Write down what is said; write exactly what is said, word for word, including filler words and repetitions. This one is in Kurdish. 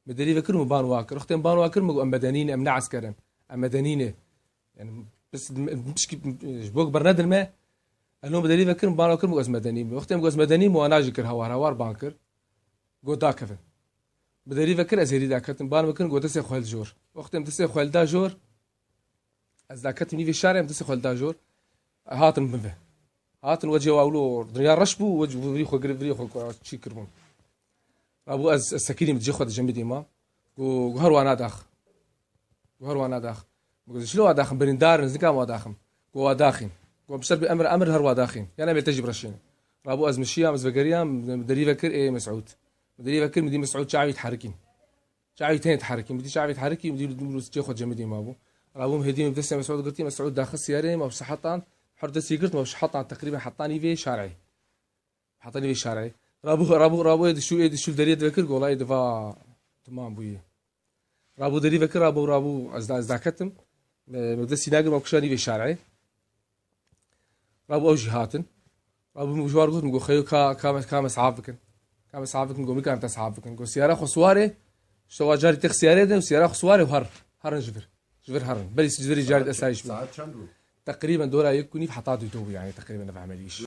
Min derî vekir û min ban wa kir. Wextê min ban wa kir, min got, "Em medenî ne, em ne esker in. Em medenî ne." Yani, pişt, pişkî, ji bo bernedin me, ez li wan bi derî vekir, min ban wa kir, min got, "Ez medenî me." Wextê min got, "Ez medenî me", wan jî kir hawar, hawar ban kir. Got, "Dakevin." Min derî vekir, ez êrî daketim. Ban min kir, got, "Destê xwe hilda jor." Wextê min destê xwe hilda jor, ez daketim nîvê şarê, em destê xwe hilda jor. Hatin min ve. Hatin we cê wa wilo dinya reş bû, we c-, virî xwe gir-, virî xwe ku-, çî kiribûn. Rabû ez, ez sekinîm, cê xwe dijemidî ma. Gu, gu her wa nadax. Gu her wa nadax. Gu ez şilo wa daxim, birîndar in, zika wa daxim. Gu wa daxîn. Gu em ser bi emir, emir her wa daxîn. Yan em ê te jî bireşînin. Rabû ez mişiyam, ez vegeriyam, derî vekir ê Mesûd. Derî vekir, min dî Mesûd çavî diherikîn. Çavî tenê diherikî, min dî çavî diherikî, min dî dûm rûs cê xwe cemidî mabû. Rabûm hêdî min bi destê Mesûd girtî, Mesûd daxist siyarê, ma bi sihetan, her destî girt, ma bi sihetan teqrîben hetanî vê şarê. Hetanî vê şarê. Rabû, rabû, rabû ê dişû, ê dişû deriyê divekir, gola ê diva tamam bûyî. Rabû derî vekir, rabû, rabû, ez da, ez daketim. Me, me destî nagir, ma kuşanî vê şarê. Rabû ew jî hatin. Rabû min ji wan got, min got, "Xeyo ka, ka me, ka me sehaf bikin. Ka me sehaf bikin", got, "Min karim te sehaf bikin." Got, "Siyara xwe siwarê, işte wa carî têx siyarê de, siyara xwe siwarê û her, herin ji vir. Ji vir herin. Berî ji virî carî esayîş bû." Saet çend bû? Teqrîben dora yek û nîv heta dû bû, yani teqrîben nefehmedî iş.